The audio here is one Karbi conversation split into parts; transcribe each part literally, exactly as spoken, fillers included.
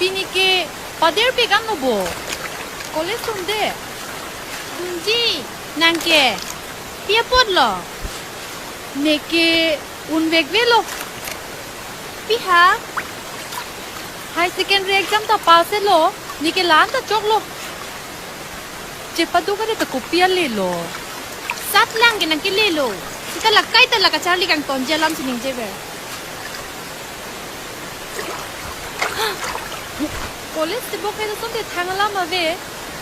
Neke pader pe kan lo bo. College dunde. Dunji, nang ke pi apotlo? Neke unvekvelo. Pi ha? High secondary exam ta pass lo. Neke la-an ta choklo. Chepaduk kare ta kopi ale lo. Sat lang ke nang ke lelo. Sita la kaita la kacharli kangtonji alam si ningjever. College tebok hai asonte thang alam ave.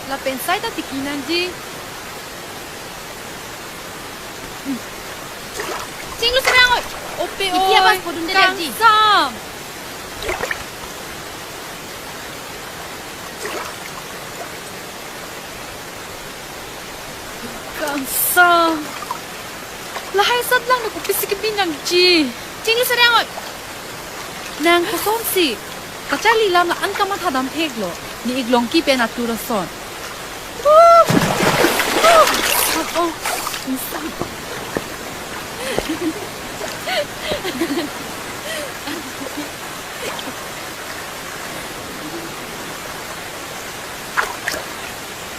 Lapen sai ta tiki nangji. Chinglu serang oi. Ope oi. Iti abas podun dede ji. Kangsam. Kangsam. Lahai sat lang na kopisi kebi nangji. Chinglu serang oi. Nang kosonsi kacharli alam la-an kamatha dam theklo. Ne ik longki pen atur ason. Oh, oh, oh.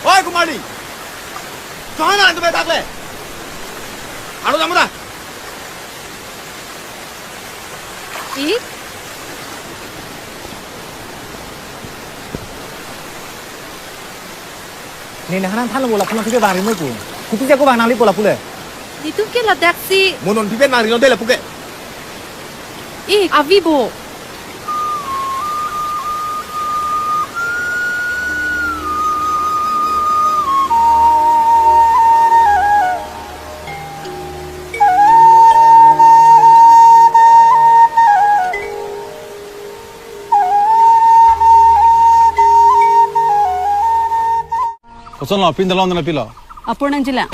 Oi, Kumari! Kahan hai tum atak le? Aro jamo da. Ih? Ne nang hanang thanlo bo lapu nangphi ke bang ri noi pu. Kopi ja ko bang nangli po lapu le. Netum ke ladaksi. Mo non phi pen bang ri non de lapu ke. Ih, avi bo. Kosonlo, pin dalon na pilo. Apor nangjilang.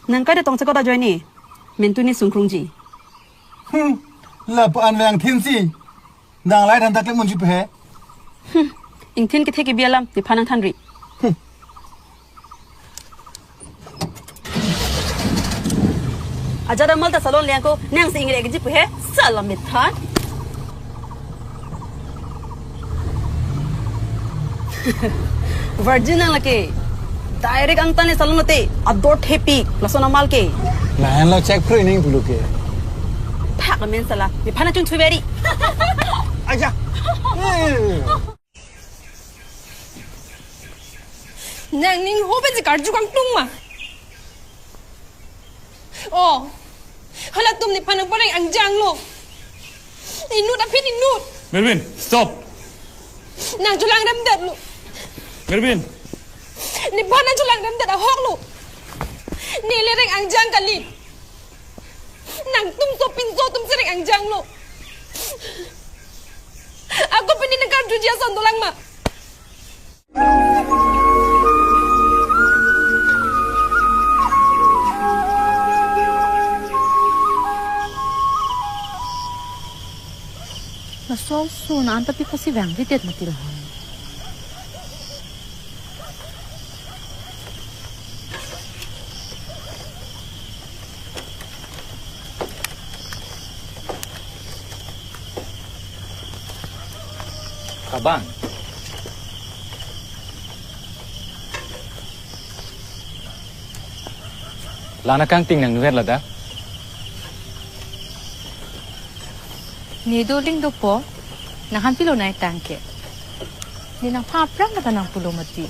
Nang kai de tong chekot ajoine. Mentu ne sungkrungji. Hmm, lapu-an vang thin si. Dang lai dan tak le munji pe he. Hmm, ingthin kethe kebi alam, nephan nangthanri. Hmm. Ajat amal ta salon liang ko, nang si ingre keji pu he, salam methan. Virgin nang lake, direct angtan ne salon lote, ador thepi, lason amal ke. Lahenlo check pro ining bulu ke. Thak amen sala, nephan nangchun chuveri. Aja. Eh. Nangning ho pen si karju kangtung ma? Oh, halatum nephan nangpareng angjang lo. Inut aphi inut. Mervin, stop. Nang chulang remdet lo. Mervin. Nephan nang chulang remdet ahok lo. Neli reng angjang kali. Nangtum sopinso atum si reng angjang lo. Ako pini nang karjuji ason dolang ma? Laso ason anta pi pasi vangvedet mati lahai. Kabang. La-an akangting nangver ladak. Ne doling dopo, nanghan pilo nai tangke. Ne nangphan aphrang kata nangpulo mati.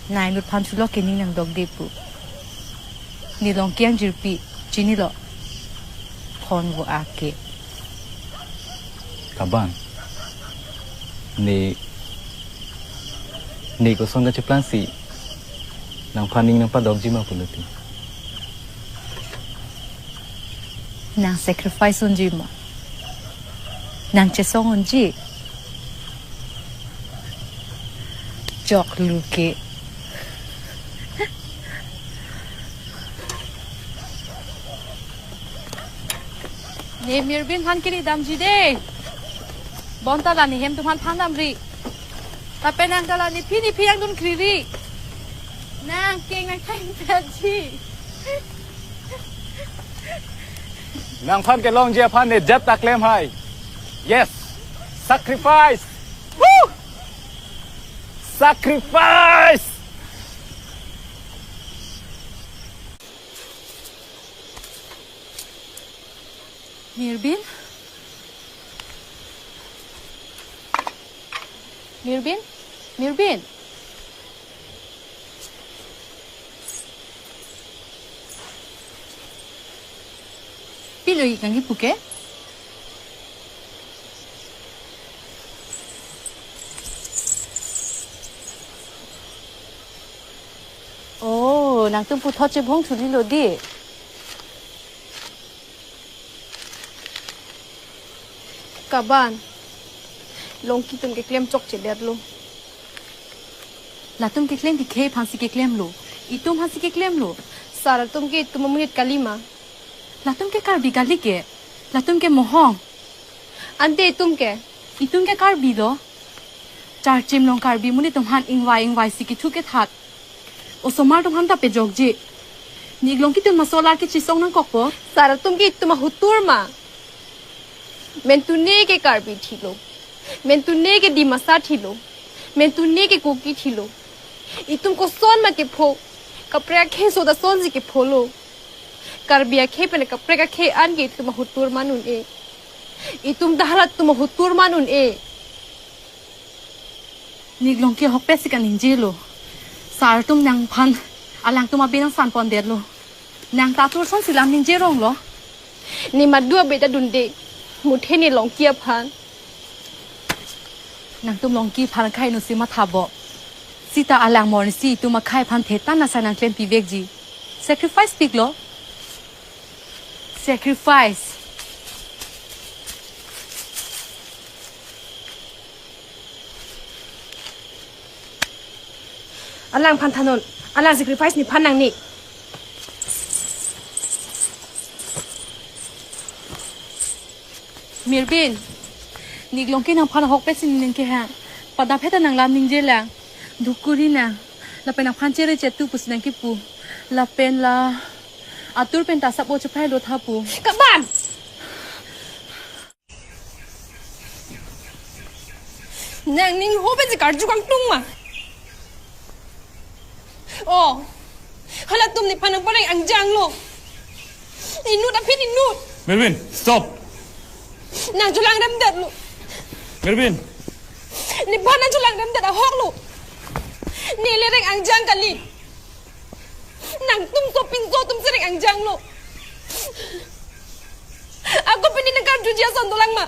Nai inut aphan chulok ke ning nangdokde pu. Ne longkiang jirpi, chinilo. Phone vo ake. Kabang. Ne, ne koson kacheplang si nangphan ning nangpadokji ma pulote. Nang sacrifice unji ma? Nang chesong unji? Choklo ke. Ne Mirbin aphan kiri damji de. Bonta la ne hem atum aphan than damri. Lapen nang ta la nephi nephi angdun kriri. Nang keng nang kain kaji. Nangphan kelongji aphan ne jat ta klem hai. Yes. Sacrifice. Woo! Sacrifice. Mirbin? Mirbin? Mirbin? Pilo ik nangkipu ke? Oh, nangtum puthot chebong thulilo di. Kaban, Longki atum keklem chokchedetlo. Latum keklem ke khei aphansi keklemlo. Itum aphansi keklemlo. Sar atum ke itum amonit kalima. Latum ke Karbi kali ke. Latum ke mohong. Ante itum ke? Itum ke Karbi lo. Charchim along Karbi amonit atum aphan ingvai ingvai si kethu kethat. Osomar atum aphan ta pejokji. Nik Longki atum ma solar kechisong nangkokpo. Sar atum ke itum ahotur ma. Mentune ke Karbi thilo. Mentune ke Dimasa thilo. Mentune ke Kuki thilo. Itum koson ma kepho. Kaprek akhei so ta sonsi kepholo. Karbi akhei pen kaprek akhei an ke itum ahotur man un-e. Itum ta halatum ahotur man un-e. Nik Longki ahokpet si kaningjelo. Sar atum nangphan alangtum abe nangsanpondetlo. Nang ta atur sonsi lam ningje ronglo. Ne madu abe ta dunde. Muthe ne Longki aphan. Nangtum Longki aphan akhai nu si mathabo. Sita alang morsi itum akhai aphan thetan asai nangklempi vekji. Sacrifice piklo. Sacrifice. Alangphan thanon, alang sacrifice nephan nangne. Mirbin, Nik Longki nangphan ahokpet si ning ke ha. Pada pheta nang lam ningjelang. Dukuri nang. Lapen nangphan chere chetu pusi nangkipu. Lapen la atur pen ta sabo chephai lo tha pu. Kaban! Nang ning ho pensi karju kangtung ma? Oh, halatum nephan nangpareng angjanglo. Inut aphi inut. Mirbin, stop. Nang cholangremdetlo. Mirbin. Nephan nang cholangremdet ahoklo. Ne le reng angjang kali. Nangtum sopinso atum si reng angjanglo. Ako pini nang karjuji ason dolang ma?